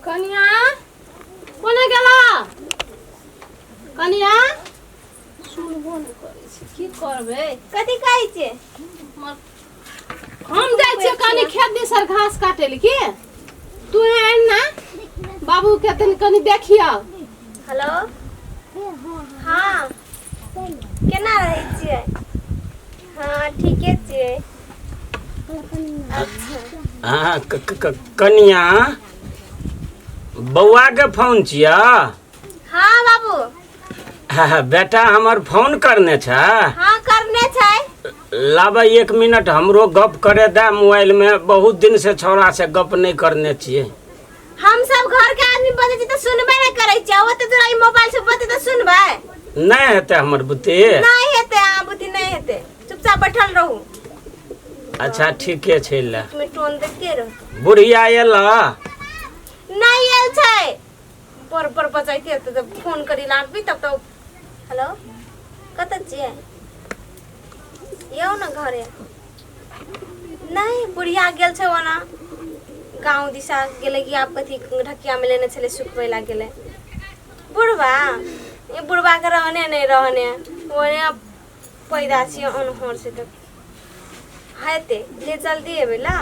कनिया कोने गेला कनिया सुनबो नहि करै छै की करबै कथी कहै छियै हम जाइ छियै कनि खेत दिस आर घास काटै लए की तू आनि ना बाबू के तनि कनि देखियौ हेलो हँ केना रहै छियै हँ ठीके छियै हाँ कनिया बौआ के फोन छिया हाँ बाबू हाँ, बेटा हमर फोन करने छ हाँ करने छै लाबे एक मिनट हमरो गप करे दे मोबाइल में बहुत दिन से छौड़ा से गप नहीं करने छियै हम सब घर के आदमी बजै छी तऽ सुनबे नहि करै छियै ओते तोरा ई मोबाइल से बजतै तऽ सुनबै नहीं हेतै हमर बुद्धि नहि हेतै अहाँ बुद्धि नहि हेतै चुपचाप बैठल रहू अच्छा ठीके छै ले में टोन देखते रहू बुढ़िया आयल नहि आयल छै पर पर बजैते तऽ जब फोन करी लागबी तब तो हेलो कतऽ छियै यौ ने घरे नहि बुढ़िया गेल छै ओना गाँव दिशा गेलै कि आब कथी ढकियामे लेने छलै सुखबै ला गेलै बुढ़बा ई बुढ़बाके रहने नहि रहने ओने पैदा छियै अनहर से तऽ हेतै ले जल्दी एबै ला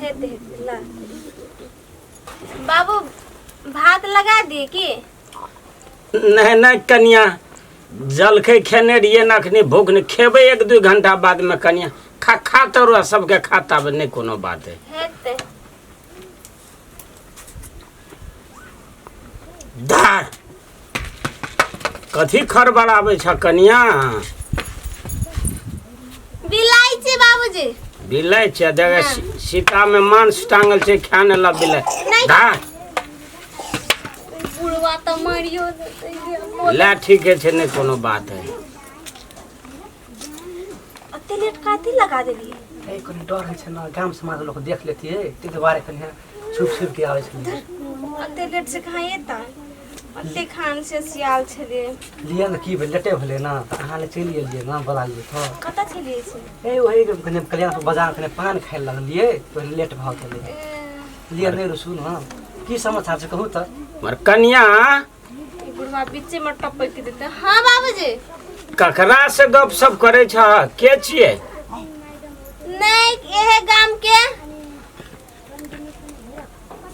हेतै हेतै ला बाबू भात लगा दिए की नहि नहि कनिया जलखै खेने रहियै ने अखनी भूख नहि खेबै एक दू घंटा बादमे कनिया खा खा तो सबके खाता नहि कोनो बात है हेतै धार कथी खड़बड़ाबै छ कनिया बिलाइ छै बाबूजी बिलाइ छै देख सीतामे मांस टांगल छै खाय ने लब बिलाइ नहि। धार बुढ़वा तऽ मरियो जेतै गे, मोल ले ठीके छै नहि कोनो बात है ओते लेट कथी लगा देलियै ए कनि डर होइ छै ने गाम समाज लोक देख लेतियै ताहि दुआरे कनि छुप छुप के आबै छलियै ओते लेट से कहाँ एतै ओते खान से सियाल छलियै लिअ ने की भेल लेटे भेलै ने तऽ अहाँ लए चलि एलियै ने बोला लियै तऽ कतऽ छलियै से ए ओही कनि कल्याणपुर बाजार कनि पान खाय लगलियै तऽ लेट भऽ गेलै लिअ नहि रुसू ने की समाचार छै कहू तऽ मर कनिया ई बुढ़वा बीचे में टपक देते हाँ बाबूजी ककरा से गप सप करै छ के छियै नहीं एहे गाम के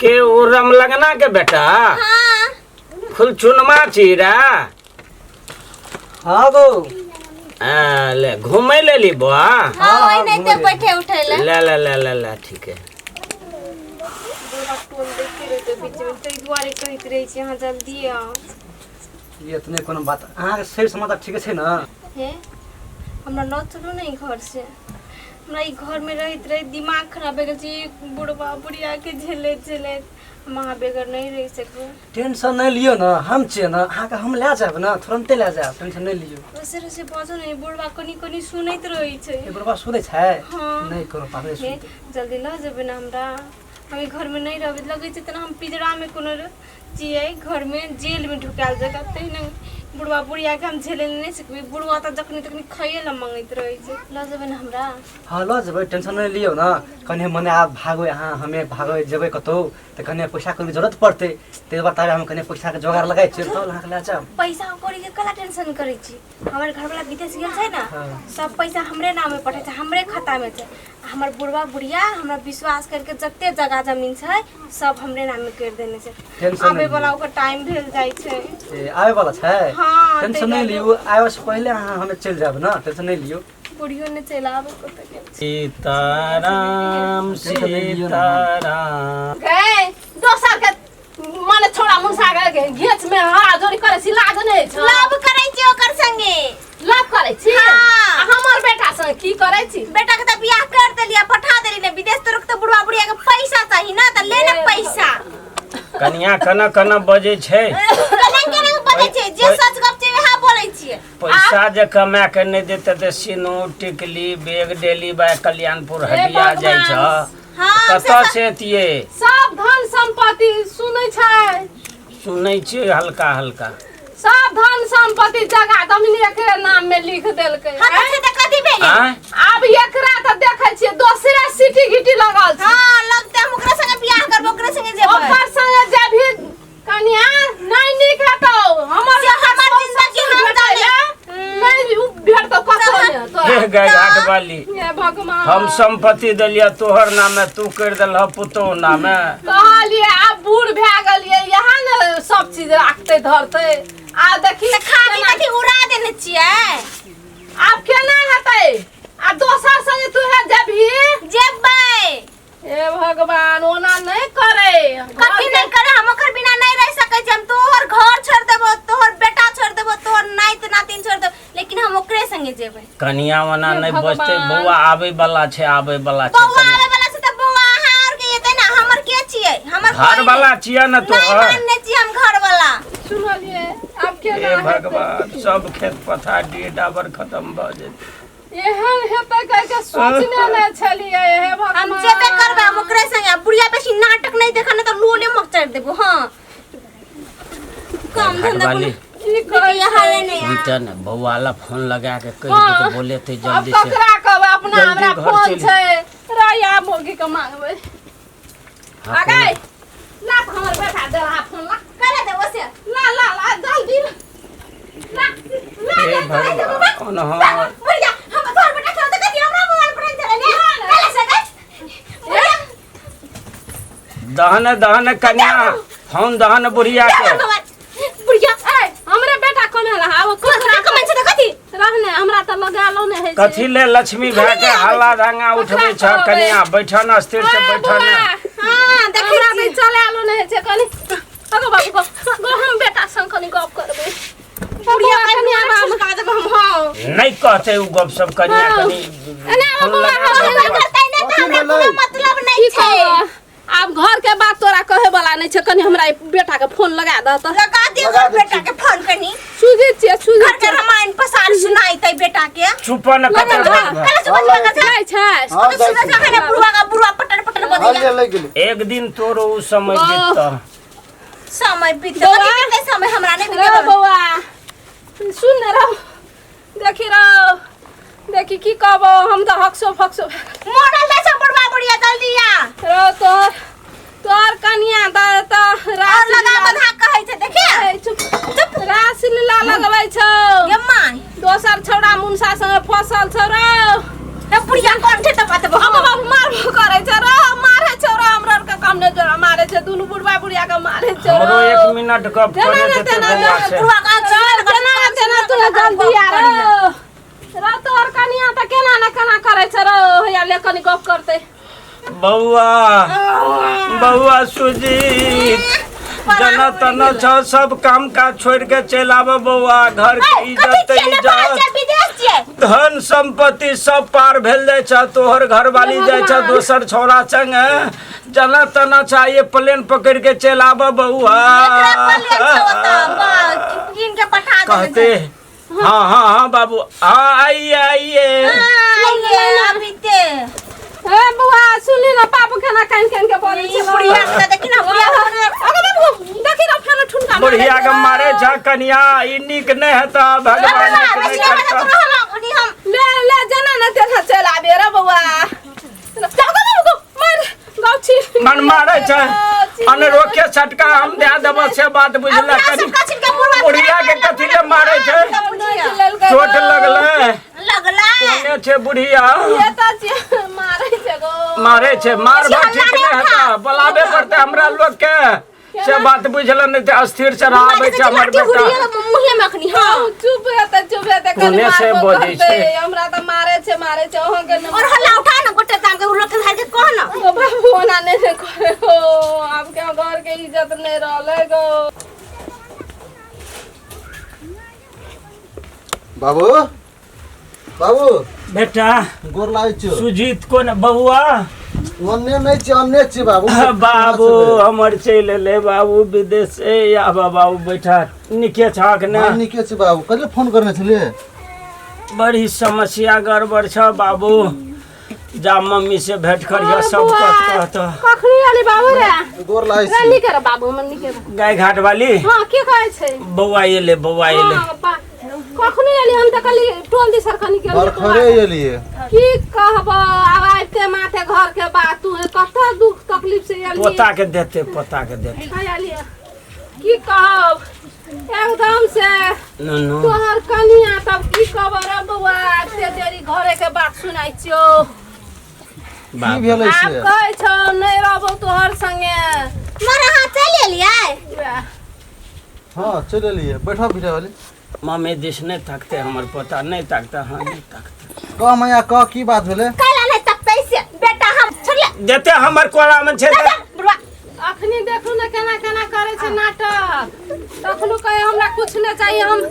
के ओ रमलगना के बेटा हाँ फुलचुनमा छी रा हाँ गो आ, ले घूमै ले ली बौआ हाँ हाँ, वही नहीं ते घूमै बैठे उठे ले ले ले ले ले ले ठीक है बुढ़वा टोन देखते रहते बीच में ताहि दुआरे कहैत रहै छी अहाँ जल्दी आउ ये तऽ नहि कोनो बात अहाँके शरीर समाचार ठीके छै ने हे हमरा लऽ चलू ने ई घर से हमरा ई घरमे रहैत रहैत दिमाग खराब भए गेल छै ई बुढ़बा बुढ़ियाके झेलैत झेलैत हम अहाँ बगैर नहि रहि सकबै टेंशन नहि लियौ ने हम छियै ने अहाँके हम लए जायब ने तुरन्ते लए जायब टेंशन नहि लियौ रोसे रोसे बाजू ने ई बुढ़बा कनि कनि सुनैत रहै छै ई बुढ़बा सुनै छै हाँ। नहि कोनो बात नहि हे सुनतै जल्दी लऽ जेबै ने हमरा हम ई घरमे नहि रहबै लगै छै तेना हम पिजरामे कोनो छियै घरमे जेलमे ढुकायल जकाँ तहिना बुढ़वा बुढ़ियाके हम झेलै लए नहि सकबै बुढ़वा तऽ जखनी तखनी खाइए लए मङ्गैत रहै छै लऽ जेबै ने हमरा हँ लऽ जेबै टेंशन नहि लियौ ने कनि मने आब भागबै अहाँ हमे भागबै जेबै कतहु तऽ कनि पैसा कौड़ीके जरूरत पड़तै ताहि दुआरे ताबे हम कनि पैसाके जोगाड़ लगाइ छियै तब अहाँके लए जायब पैसा कौड़ीके कला टेंशन करै छी हमर घरवाला विदेश गेल छै ने हाँ। सब पैसा हमरे नामे पठै छै हमरे खातामे छै हमर बुढ़वा बुढ़िया हमरा विश्वास करके जते जगह जमीन छै सब हमरे नामे कर देने छै टेंशन आबे नहि वाला ओकर टाइम भेल जाइ छै ए, आबै वाला छै हाँ, टेंशन नहि ताहि लियौ आबै से पहिले अहाँ हमे चलि जायब ने टेंशन नहि लियौ बुढ़ियो ने चलि आबै कतऽ गेल छै। सीताराम टेंशन नहि लियौ ने। सीताराम गए दोसर के माने छोड़ा मुसा के घेच में हरा जोरी करे छी लाज नहीं छ लव करै छी ओकर संगे लव करे छी हाँ। आ हमर बेटा संगे की करे छी बेटा के तऽ बियाह कर देली आ पठा देली ने विदेश तोर के तऽ बुढ़वा बुढ़िया के पैसा चाही ना तऽ ले ने पैसा कनिया कना कना बजै छै कना कना बजै छै जे सच गप छै वएह बोलै छियै पैसा जे कमा के नहि देते तऽ सिनूर टिकली बैग डेली बाय कल्याणपुर हे हटिया जाइ छ भगवान। हाँ, कतऽ से एतियै सब धन संपत्ति सुनै छै सुनै छियै हल्का हल्का सब धन संपत्ति जगह जमीन एकरे नाम में लिख देलकै हाँ तऽ से तऽ कथी भेलै आँय आब एकरा तऽ देखै छियै दोसरे सिटी घिटी लगल छै हाँ लगतै हम ओकरा संगे बियाह करबै ओकरे संगे जेबै ओकर संगे जेबै वाली हे भगवान हम संपत्ति देलियै तोहर नामे तू कर देलह पुतोह नामे कहलियै आब बूढ़ भए गेलियै यहाँ ने सब चीज राखते धरते आ देखी तऽ खाली केना- कथी उड़ा देने छियै आब केना हेतै आ दोसर संगे तू हे जेबही जेबै हे भगवान ओना नहि करे कथी नहीं करे हम ओकर बिना नहीं रह सकै छी हम तोहर घर छोड़ देबो तोहर बेटा छोड़ देबो तोहर नाइत नातिन छोड़ देबो लेकिन हम ओकरे संगे जेबै कनिया ओना हे नहि बचतै भगवान। बौआ आबै वाला छै आबै वाला छै बौआ कनिया। आवे वाला से तऽ बौआ अहाँ और के एतै ना हमर के छियै हमर घर कोई वाला छियै ने नहीं तोहर मानने छी हम घर वाला सुनलियै आब हे केना हेतै भगवान सब खेत पथार डीह डाबर खत्म भऽ जेतै एहन हेतै कहि के सोचने नहि छलियै हे भगवान हम जेबे करबै हम ओकरे संगे आ बुढ़िया बेसी नाटक नहीं देखा नहीं तो लोले मचड़ देबो हां काम धंधा घरवाली की कहै यहाँ छै? नहीं सुनते ने बौआ ला फोन लगा के कहि हाँ। दे तऽ बोलेतै आब जल्दी से ककरा कहबै अपना जल्दी हमरा घर फोन चलि। छै राया मौगी के मांगबै हाँ, आ गई ला तऽ हमर बेटा देलहा फोन ला करे देबो से ला ला ला जल्दी ला ला ला हे ला, ला, ला, भगवान हाँ बुढ़िया हम तोहर बेटा खेलते कथी हमरा मोबाइल पर चले ले कल से गई बुढ़िया दहन दहन कन्या फोन दहन बुढ़िया के बुढ़िया ए हमरे बेटा कमेला आब तोहर ककरा बेटा कमाइ छै तऽ कथी रहने हमरा तऽ लगालो नहि होइ छै कथी ले लक्ष्मी भए के हल्ला दंगा उठबै छ कन्या बैठन स्थिर से ए, बैठन बौआ, हां देखै हमरा छी तऽ चलालो नहि होइ छै कनि अगो बाबू गो गो हम बेटा संग कनि गप करबै बुढ़िया बुढ़िया कनि कनि आब छुटका देब हम हां नहि कहते उ गप सब कन्या हाँ। कनि एना फोन बौआ, लगा हाँ, दे एना बौआ। करतै नहि तऽ हमरा कोनो मतलब नहि की छै कहब? आब घर के बात तोरा कहे वाला नहीं छै कनि हमरा ई बेटा के फोन लगा दह तऽ लगा दे लगा ओकर दै बेटा छी। के फोन कनी सुजीत छियै घर सुजीत के छियै रामायण पसार सुनाइतै बेटा के चुप न लगा कते लगा। कल सुबह सुबह के जाइ छै हाँ, सुबह जाइ छी। सुबह ने बुढ़वा का बुढ़वा पटर पटर हाँ, बजैया ले ले गेली एक दिन तोरो उ समय ओ। बीतत समय बीत बौआ। कथी बीतै समय हमरा नहि रे बीतै बौआ सुन ने रहो देखी रहो देखी की कहबो हम तऽ हक्सो फक्सो मरल जाइ छै बुढ़वा बुढ़िया जल्दी आ रहो तोहर तोहर कनिया तऽ तऽ और रास लगा लीला बंधा कहै छै देखिए ए, चुप चुप रास लीला लगबै छौ गे माय दोसर छौड़ा मुनसा संगे फसल छौ रौ ए बुढ़िया कोन छै तऽ बतबो हम बाबू मारबो करै छै रौ मारै छौ रौ हमरा आरके कम नहि जोड़ा मारै छै दुनू बुढ़बा बुढ़िया के मारै छौ हमरो रौ। एक मिनट गप जेना करे ने देते तेना बौआ से बुढ़वा का रौ, जेना ने तेना तू जल्दी आ रौ रौ तोहर कनिया तऽ केना ने केना करै छै रौ हैया ले कनि गप करतै बौआ बौआ सुजीत जना तना छ सब काम काज छोड़ के चलि आब बौआ घर के इज्जत तऽ इज्जत विदेश छियै धन संपत्ति सब पार भेल जाइ छ तोहर घरवाली जाइ छ दोसर छौड़ा संगे जना तना चाहिए प्लेन पकड़ के चलि आब बौआ एकरा प्लेन छै ओतऽ कीन के पठा देने कहते हाँ हाँ हाँ बाबू हाँ आइए आइए आइए अभी ते हे बौआ सुनली ना पापू खाना कान कान के बोलै ई छै बुढ़िया के देखी ना बुढ़िया के अरे बाबू देखी ना फेर ठुनका मारै बुढ़िया के छै। मारे छ कनिया ई नीक नहि हेता भगवान नीक नहि करता हम ले ले जना ना तेना चल आबे रे बौआ जाओ गो मार गाँव छी मन मारे छै अनरोखे छटका हम दए देबऽ से बात बुझला कनि बुढ़िया के कथी ले मारे छै चोट लगलै लगला कोने छै बुढ़िया ये तऽ छै मारै छै गो मारे छै मारबा ठीक नहि हेता बोलाबे पड़तै हमरा लोग के से बात बुझल नहि तऽ अस्थिर से आबै छै हमर बेटा मुँहे में अखनी हाँ चुप हेतै चुप हेतै कनि कोने से मारबो बजै करतै छै? हमरा तऽ मारे छै मारे छै अहाँ के और हल्ला उठा ना गोटे दाम के लोग के धर के कह ना ओ बाबू ओना नहि ने करे हो आब के घर के इज्जत नहि रहलै गो बाबू बाबू बेटा गोर लागै छियौ सुजीत कोन बौआ ओन्ने नहि छी अन्ने छी बाबू बाबू हमर चलि एलै बाबू विदेश से आबा बाबू बैठा नीके छहक ने हम नीके छी बाबू कहिले फोन करने छलियै बड़ी समस्या गड़बड़ छ बाबू जा मम्मी से भेंट करिह सब कत कहत कखनी आली बाबू रे गोर लागै रे छी निके रे बाबू हमर निके रे गाय घाट वाली हाँ की कहै छै बौआ एलै बौआ एलै हाँ, कखनी एली हम तऽ कहली टोल दिसर कनी गेल बरखरे एलियै की कहब आब आबिते माथे घर के बात तू कत दुख तकलीफ से एली पोता के देते पोता के देते आलिए की कहब एकदम से नुनू तोहर कनिया तब की कहब रे बौआ एते देरी घरे के बात सुनाइ छियौ की बाप भेलै आब से कहै छौ नहि रहबौ तोहर संगे मर अहाँ चलि एलियै वएह। हाँ चलि एलियै बैठो पीठे वाली मम्मी दिस नहि ताकतै हमर पोता नहि ताकतै हाँ नहि ताकतै कह मैया कह की बात भेलै कैला नहि तकतै से बेटा हम छोड़िए जते हमर कोला में छै तऽ बुढ़वा अखनी देखू ने केना केना करै छै नाटक तखनो कहे हमरा कुछ नहि चाहिए हम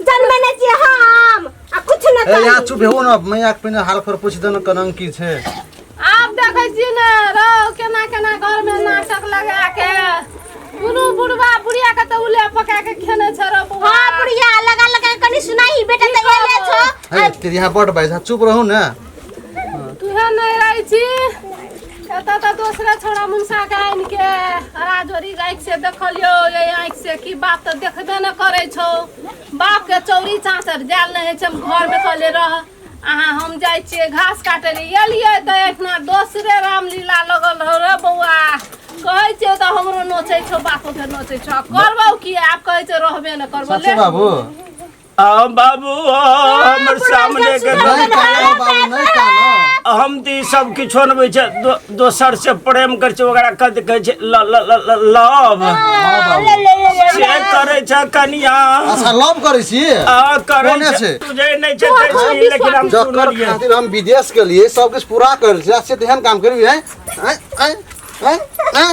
जन्मे नहि छियै हम आ कुछ नहि ए यहाँ चाही चुप हेबो न मैया के पहिने हाल खबर पूछि दे न कनंग की छै आब देखै छी ने रौ केना केना घर में नाटक लगा के दुनू बुढ़वा बुढ़िया के तऽ उले पका के खेने छै रौ बौआ हाँ बुढ़िया लगा लगा के कनी सुनाही बेटा तऽ एले छौ हे तेरी यहाँ बड़ बाजि चुप रहू ने तुहे नहि रहै छी एतऽ तऽ दोसरे छोड़ा मुनसा के आनि के राजोरी आँखि से देखलियौ एहि आँखि से कि बाप तऽ देखबे नहि करै छौ बाप के चौरी चाँचर जायल नहि होइ छै हम घरमे कहलियै रह अहाँ हम जाइ छियै घास काटै लए एलियै तऽ एहिठिना दोसरे रामलीला लगल रहौ रे बौआ कहै छियै तऽ हमरो नोचै छौ बापोके नोचै छौ करबौ की आब कहै छै रहबे नहि करबौ सचे ले बाबू आ बाबू हमर सामने के नहीं कानो बाबू नहीं कानो हम तऽ ई सब किछो नहि बुझै छै दोसर से प्रेम करै छै ओकरा कथी कहै छै ल ल ल ल लव हाँ बाबू से करै छै कनिया अच्छा लव करै छी आ करै कोने छै छै? बुझै नहि छै तै से ई, लेकिन हम जकर सुनलियै खातिर हम विदेश गेलिए सब किछु पूरा कर छी से तेहन काम करबी हैं हैं हैं हैं हैं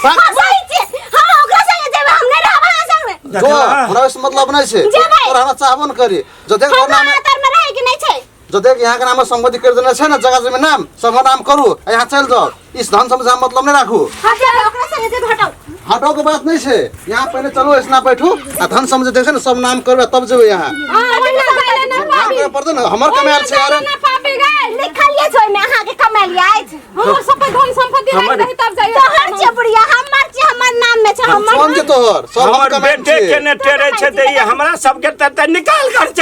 हँसै छी हम ओकरा संगे जेबै हम नहि रहब अहाँ संगे जो देखला? हमरा ओहिसँ मतलब नहि छै जेबै। तोरा हमरा चाहबो न करी जतेक हमरा घर नाम तर में रहै के नहि छै जतेक यहाँ के नाम संपत्ति कर देने छै ने जगह जमीन नाम सब नाम करू आ यहाँ चलि जाओ इस धन सम्पत्ति से मतलब नहि राखू हटो ओकरा संगे जेबै हटाउ हटाओ के बात नहीं छै यहाँ पहले चलो ऐसना बैठू आ धन सम्पत्ति देखै ने सब नाम करबै तब जेबै यहाँ हाँ, ओहिना जाइले नहि नाम पाबी करे पड़तै ने हमर कमायल छै यार ना पाबी गए लिखलिए छै ओहिमे अहाँके कमेलिए अछि हमर सब पे धन संपत्ति राखि हमर- दही तब जाइए तोहर छै बुढ़िया हमर छै हमर नाम में छै हमर कोन छै तोहर सब हम हमर कमायल बेटे छियै के ने टेरे छै तऽ ई हमरा सबके तऽ निकाल कर छै।